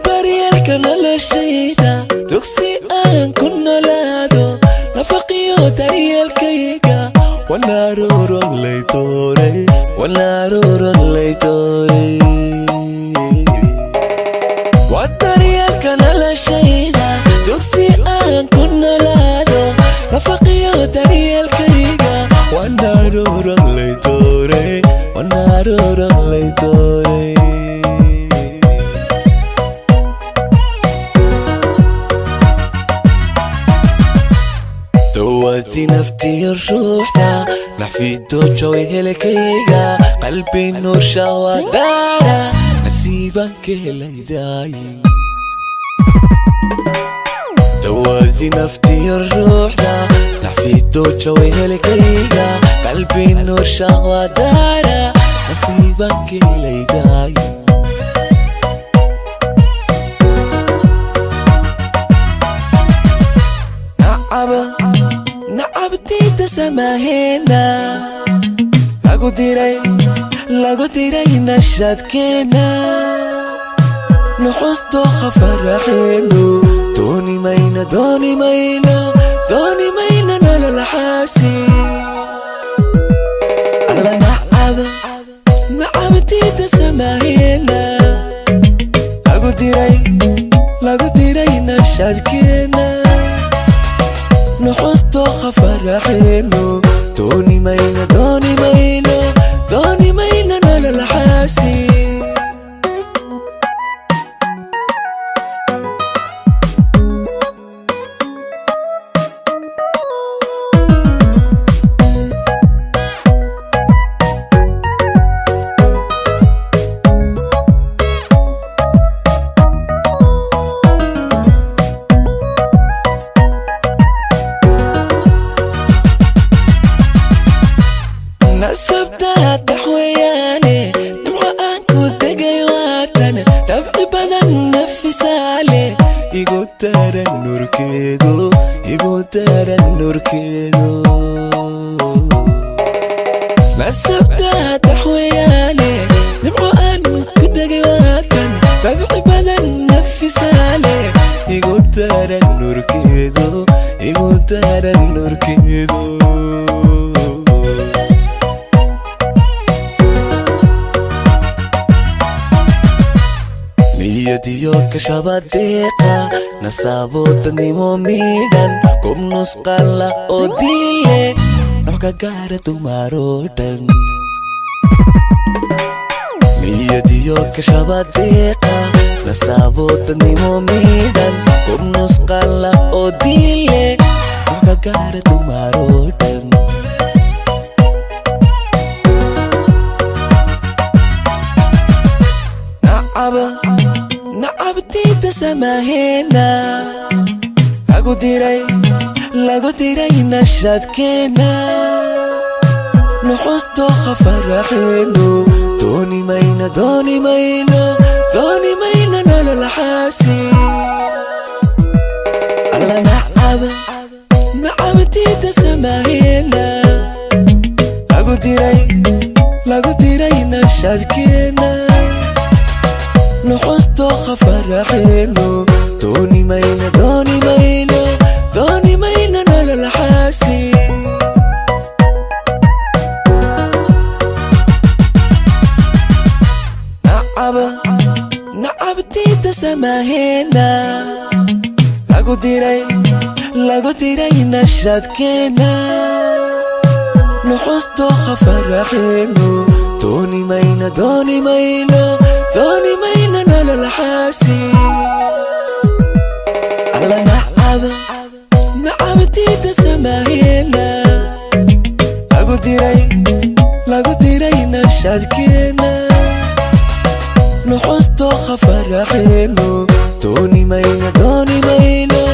Daryeelka noloshayda, dugsi aan ku noolaado, nafaqiyo daryeelkayga, wanaaruron lay dooray, wanaaruron lay dooray. Waa daryeelka noloshayda, dugsi aan ku noolaado, nafaqiyo daryeelkayga, wanaaruron lay dooray, wanaaruron lay dooray. Dawadii naftiyo ruuxda, naxfido joy helkayga, qalbi nuursha wadaara, nasiibaan ka helaydaay. Dawadii naftiyo ruuxda, naxfido joy helkayga, qalbi nuursha wadaara, nasiibaan ka helaydaay. Nacaba nacabtiita samaheena, lagu diray, lagu diray nashadkeena, nuxusto faraxeenu, dooni mayno, dooni mayno, dooni mayno nolol xaasi alla. Nacaba nacabtiita samaheena, lagu diray, lagu diray nashadkeena, nuxusto faraxeenu, dooni mayno, dooni mayno, dooni mayno nolol xaasi. Nasabta daxweyaane, nimco aan ku degay waatan, dabci badan nafisaale, igu daran nurkeedu, igu daran nurkeedu. Nasabta daxweyaane, nimco aan ku degay waatan, dabci badan nafisaale, igu daran nurkeedu, igu daran nurkeedu. Niyadiyo kashabadeeqa, nasaaboodadnimo miidhan, gob nusqala oo diile, nooc ka gaara dumaroo dhan. Niyadiyo kashabadeeqa, nasaaboodadnimo miidhan, gob nusqala oo diile, nooc ka gaara dumaroo dhan. Nacaba nacabtiita samaheena, lagu diray, lagu diray nashadkeena, nuxusto faraxeenu, dooni mayno, dooni mayno, dooni mayno nolol xaasi alla. Nacaba nacabtiita samaheena, lagu diray, lagu diray nashadkeena, nuxusto faraxeenu, dooni mayno, dooni mayno, dooni mayno nolol xaasi. Nacaba nacabtiita samaheena, lagu diray, lagu diray nashadkeena, nuxusto faraxeenu, dooni mayno, dooni mayno, dooni mayno nolol xaasi alla. Nacaba nacabtiita samaheena, lagu diray, lagu diray nashadkeena, nuxusto Dookha faraxeeno, dooni mayno, dooni mayno.